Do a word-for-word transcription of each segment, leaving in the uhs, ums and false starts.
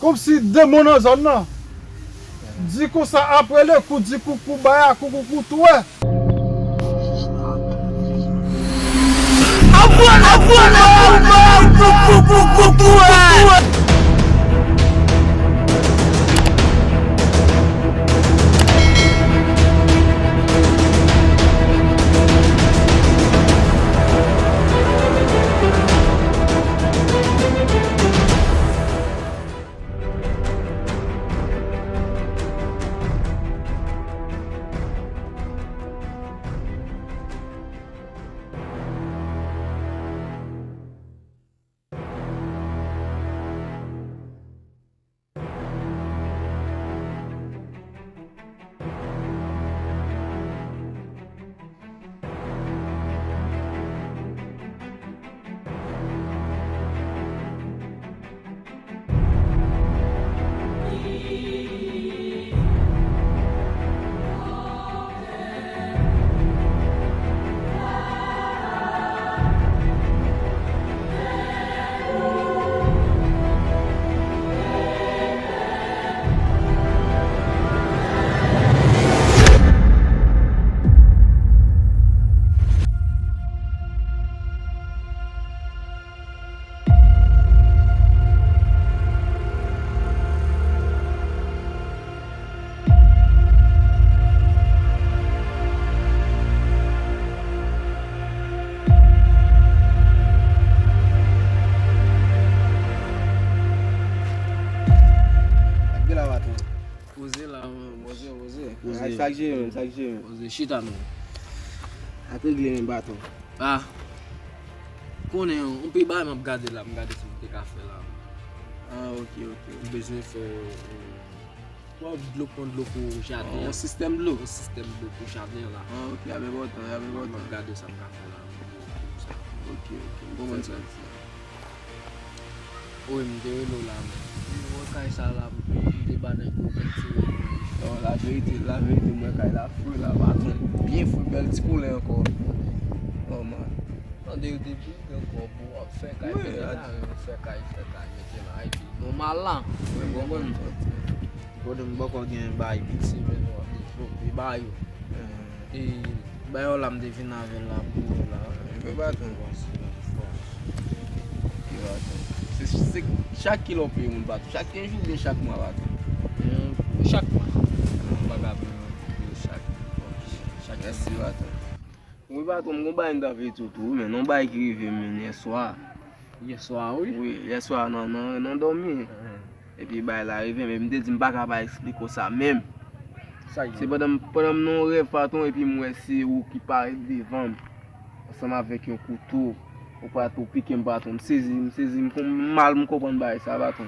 Kòmsi de mo nan zòn nan. Di konsa apre le kou, di koukou baya, koukoukoutou, wè. Sa k gen la, patwon? Poze la, man. Poze, poze. Poze. Ay, sa k jere menm, sa k jere menm. Poze, chita, man. Sa k regle menm, patwon? Ah. Konnen, yon pil bagay m ap gade la, m gade sa m te ka fè la. Ah, ok, ok. M bezwen fè, euh, Pran dlo, pran dlo pou jaden an. Yon sistèm dlo. Yon sistèm dlo pou jaden an la. Ah, ok, ap enpòtan, ap enpòtan. M ap gade sa m ka fè la. Ok, ok, m konprann sa w di a. Wi, m te rele w la, men. M wè kay sa la, m te ba nèg yo kèk ti rèv. Non, laverite, laverite, m wè kay la fre la, patwon. Byen fre, bèl ti koulè ankò. Nòmal. Tande yo te di, gen kòb ou ap fè kay, mete la, yo fè kay, fè kay, mete la, epi nòmal la. Mwen konprann. Kote m poko gen bay piti, men nou ap devlope bay yo. E bay yo la, m te vin avè l la pou yo la. Yo pa tann konsa. Yo pa tann. Se, se chak kilè w peye moun, patwon. Chak kenz jou oubyen chak mwa, patwon? Chak mwa. M pa ka peye chak, chak. Mèsi, patwon. Wi, patwon, m gon bagay m ta vle di w tou, men yon bagay ki rive m yè swa. Yè swa, wi? Wi, yè swa nan, nan, nan dòmi. Epi bagay la rive m, epi m te di m pa ka pa eksplike w sa menm. Sa k gen? Se pandan m, pandan m nan yon rèv, patwon, epi m wè se ou ki parèt devan m ansanm avèk yon kouto. Ou pa tou pike m, patwon. M sezi, m sezi, m kon-, m mal m konprann bagay sa, patwon.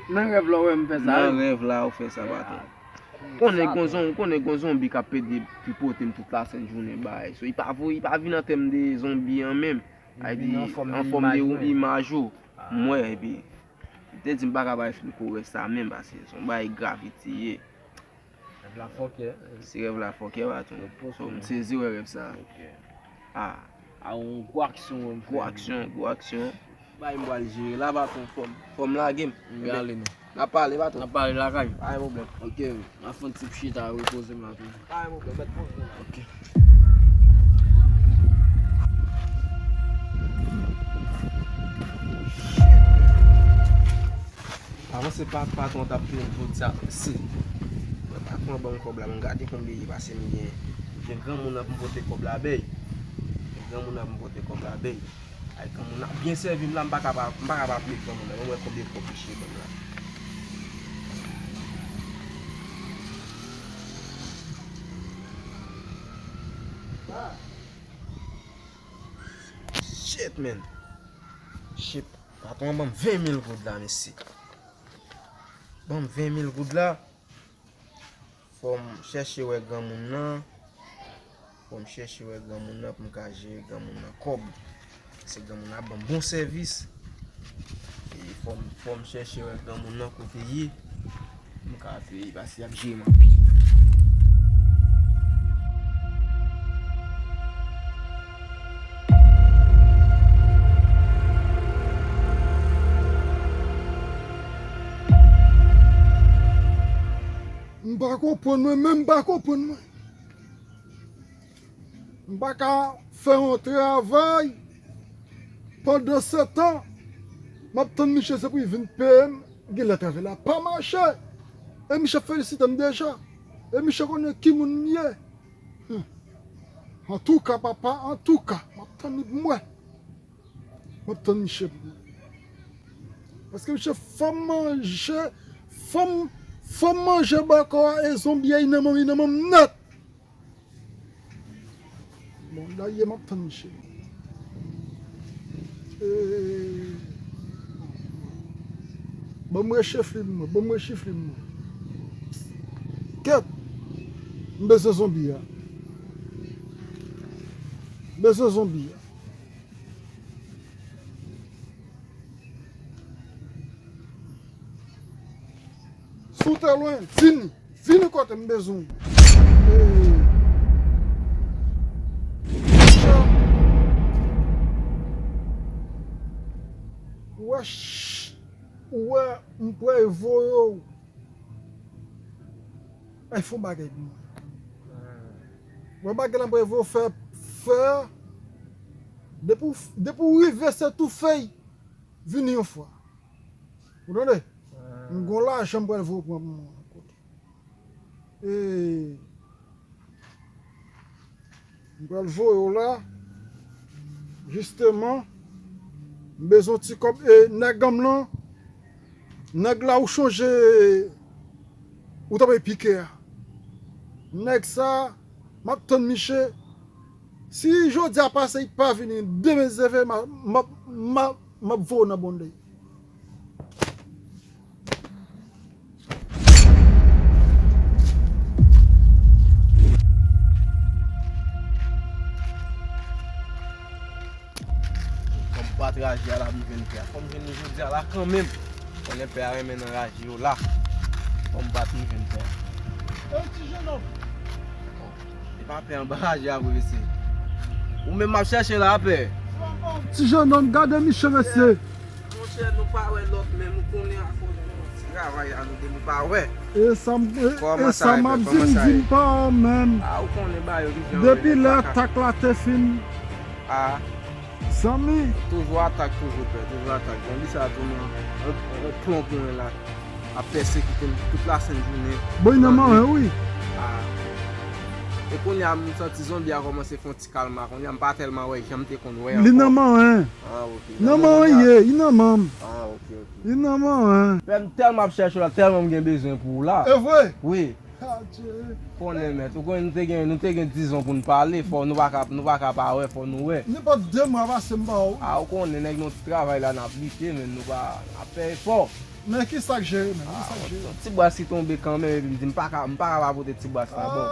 Nan rèv la w wè m fè sa, wi? Nan rèv la ou fè sa, patwon. Konnen gon zon-, konnen gon zonbi k ap pede tripote m tout lasent jounen bay. So, li pa voye, li pa vin an tèm de zonbi an menm. Li vin an fòm de imaj ou. M wè, epi m te di m pa ka pa eksplike w rès sa menm, paske se yon bagay grav li te ye. Rèv la fòkè. Se rèv la fòkè, patwon. So, m sezi wè rèv sa. Ah. A yon gwo aksyon, wi, m fè. Gwo aksyon, gwo aksyon. Bay m pral jere la, patwon, fò m, fò m lage m. M prale, non. N ap pale, patwon. N ap pale lakay. Pa gen pwoblèm. Ok, m ap fè yon ti chita, repoze m la tou. Pa gen pwoblèm, mèt poze w la. Ok. Avanse pa, patwon t ap peye m jodi a, mèsi. Mwen, patwon an ban m kòb la, m gade konbyen li pase m gen. Gen granmoun ap m pote kòb la bay. Gen granmoun ap m pote kòb la bay. Ay, granmoun ap byen sèvi m la, m pa ka pa, m pa ka pa peye granmoun nan. Mwen wè konbyen kòb misye ban m la. Shit, man. Shit. Patwon an ban m ven mil goud la, mesye. Ban m ven mil goud la. Fò m chèche wè granmoun nan. Fò m chèche wè granmoun nan pou m ka jere granmoun nan kòb. Paske granmoun nan ap ban m bon sèvis. E fò m, fò m chèche wè granmoun nan kote l ye. M ka peye, paske y ap jere m anpil. M pa konprann mwen menm, m pa konprann mwen. M pa ka fè yon travay pandan se tan m ap tann misye se pou l vin peye m. Genlè travay la pa mache. E misye felisite m deja. E misye konnen ki moun m ye. Hmm. Antouka, papa, antouka, m ap tann li pou mwen. M ap tann misye pou mwen. Paske misye fè m manje, fè m, fè m manje bò kò a e zonbi a, li nan men m, li nan men m nèt. Bon, la ye m ap tann misye. E, ban m rechifle m, ban m rechifle m. Kèt, m bezwen zonbi a. M bezwen zonbi a. Si w te lwen, vini. Vini kote m bezwen w. Ee. Ou wè, ch-, ou wè, m pral voye w. Ay, fè yon bagay pou mwen. Wè bagay la m pral voye w fè, fè. Depi w, depi w rive se tou fèy. Vini yon fwa. Ou tande? M gon lajan m pral voye w pran pou mwen kote. E m pral voye w la. Jisteman, m bezwen ti kòb. E nèg an m lan, nèg la ou chonje ou t ap pike a. Nèg sa, m ap tann misye. Si jodi a pase, li pa vini, demen se ve, m a, m ap, m ap, m ap voye w nan bonde. Kòm pa traje a la m jwenn tè a. Fò m jwenn li jodi a la kanmenm. Konnen pè a renmen nan raje yo la. Fò m bat m jwenn tè a. Ey, ti jenòm! E pa pè anba raje a vre mesye. Ou menm m ap chèche la, pè. Ti jenòm, gade misye mesye. Monchè, nou pa wè lòt menm, ou konnen akoz nou ti travay la, nou de nou pa wè. E sa m, e, e sa m ap di, m di m pa wè menm. A, ou konnen ba yo ki jan yo rele. Depi lè atak la te fin. A. Zanmi. Toujou atak, toujou pè, toujou atak. Zanmi sa tou nan yon, yon plon pou mwen la. Ap pèsekite m tout lasent jounen. Bon, li nan manyen, wi. A. E kounye a, m santi zonbi a kòmanse fè yon ti kalma. Kounye a, m pa tèlman wè jan m te konn wè ankò. Li nan manyen. A, ok. Nan manyen, li nan manyen. A, ok, ok. Li nan manyen. Pè, m tèlman ap chèche w la, tèlman m gen bezwen pou ou la. E vre? Wi. Adje. Konnen mèt, ou konnen nou te gen, nou te gen dizon pou n pale, fò nou pa ka, nou pa ka pa wè, fò nou wè. Nenpòt de mwa pase m pa wè w. A, ou konnen nèg nou ti travay la n ap lite, men nou pa, n ap fè efò. Men ki sa k jere, men ki sa k jere? Yon ti bwas ki tonbe kanmenm, epi m di m pa ka, m pa ka pa pote ti bwas la ba w.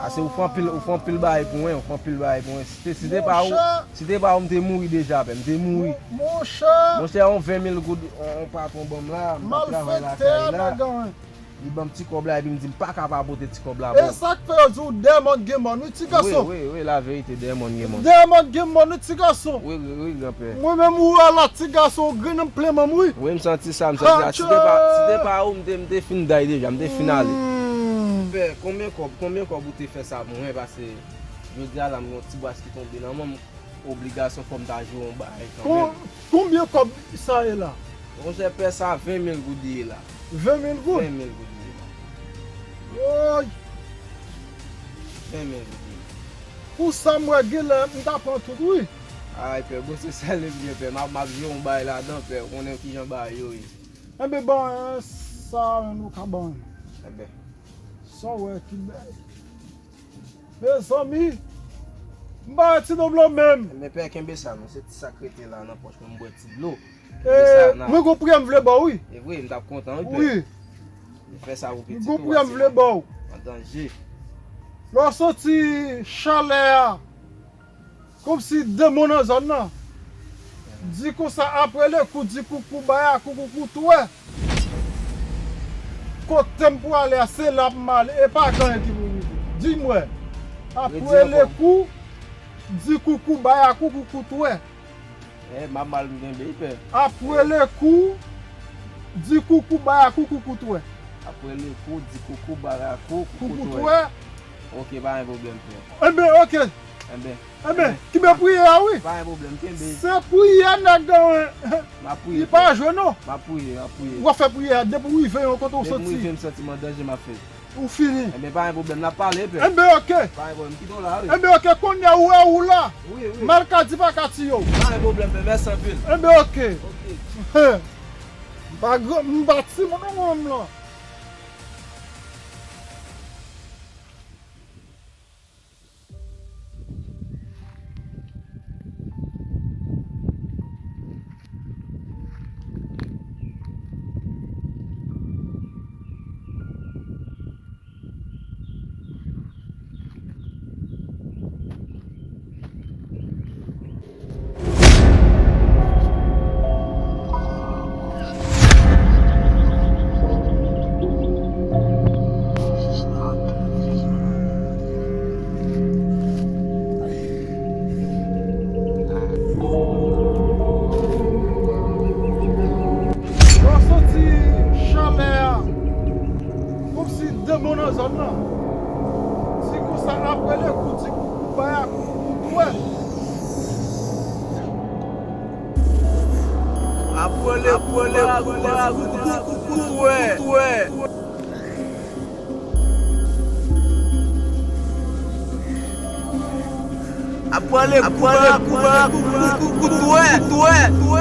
Ase ou fè anpil, ou fè anpil bagay pou mwen, ou fè anpil bagay pou mwen. Si te, si te pa ou, si te pa ou, m te mouri deja, pè, m te mouri. Monchè. Monchè, yon ven mil goud, yon, yon patwon ban m la, m t ap travay lakay la. Li ban m ti kòb la, epi m di m pa ka pa pote ti kòb la ba w. E sa k fè yo di w dèyè mòn gen mòn, wi, ti gason. Wi, wi, wi, laverite, dèyè mòn gen mòn. Dèyè mòn gen mòn, wi, ti gason. Wi, wi, wi, granpè. Mwen menm, ou wè la, ti gason, ou grennen m plen manm, wi. Wi, m santi sa, m santi sa. Si te pa, si te pa ou, m te, m te fin day deja, m te fin ale. Pè, konbyen kòb, konbyen kòb ou te fè sa pou mwen? Paske jodi a la, m gen yon ti bwas ki tonbe nan men m. Obligasyon fò m ta jwe yon bagay kanmenm. Kon-, konbyen kòb sa ye la? Monchè, pè, sa ven mil goud li ye la. Ven mil goud? Ven mil goud li ye la. Woy! Ven mil goud li ye la. Pou sa m wè genlè m ta pran tout, wi. Ay, pè, bon, se sèl li byen, pè. M ap, m ap jwe yon bagay ladan, pè. Ou konnen kijan bagay yo ye. Enben, bon, sa menm nou ka ban. Enben. Sa w wè ki bèl. Mezanmi, m pa wè ti doblo menm. Men pè, kenbe sa non, se ti sa k rete la nan pòch mwen, m bwè ti dlo. Kenbe sa nan. Mwen gon priyè m vle ba w, wi. E vre, m t ap kontan, wi, pè. Wi. M fè sa pou pitit ou. Gon priyè m vle ba w. An danje. Lè w santi chalè a, kòmsi de mòn nan zòn nan. Di konsa, apre lekou, di koukou, baya koukou, koutwè. Kote m prale a, se la pou m ale, e pa gen anyen ki pou rive. Di m wè. Apre lekou, di koukou, baya koukou, koutwè. Eh, m ap mal m kenbe, pè. Apre lekou, di koukou, baya koukou, koutwè. Apre le kou, di koukou, bara kou, koukou twè. Ok, pa gen pwoblèm, frè. Enben, ok. Enben, enben, enben, kenbe priyè a, wi. Pa gen pwoblèm, kenbe. Se priyè nèg nan, wi. M ap priye, frè. Li pa jwe, non. M ap priye, m ap priye. W ap fè priyè a, depi w rive yon kote w santi. Depi m rive, m santi m an danje, m ap fè. Ou fini. Enben, pa gen pwoblèm, n ap pale, pè. Enben, ok. Pa gen pwoblèm, kite w la, wi. Enben, ok, kounye a ou wè ou la. Wi, wi. Malkadi pa ka tiye w. Pa gen pwoblèm, pè, mèsi anpil. Enben, ok. Ok. M pa gran, m pa timoun non, mwen menm lan. Lè w santi chalè a, kòmsi de bon nan zòn nan. Di konsa apre le kou, di koukou, baya koukou, koutwè. Apre le kou, baya koukou, koutwè. Apre le kou, baya koukou, koutwè, koutwè.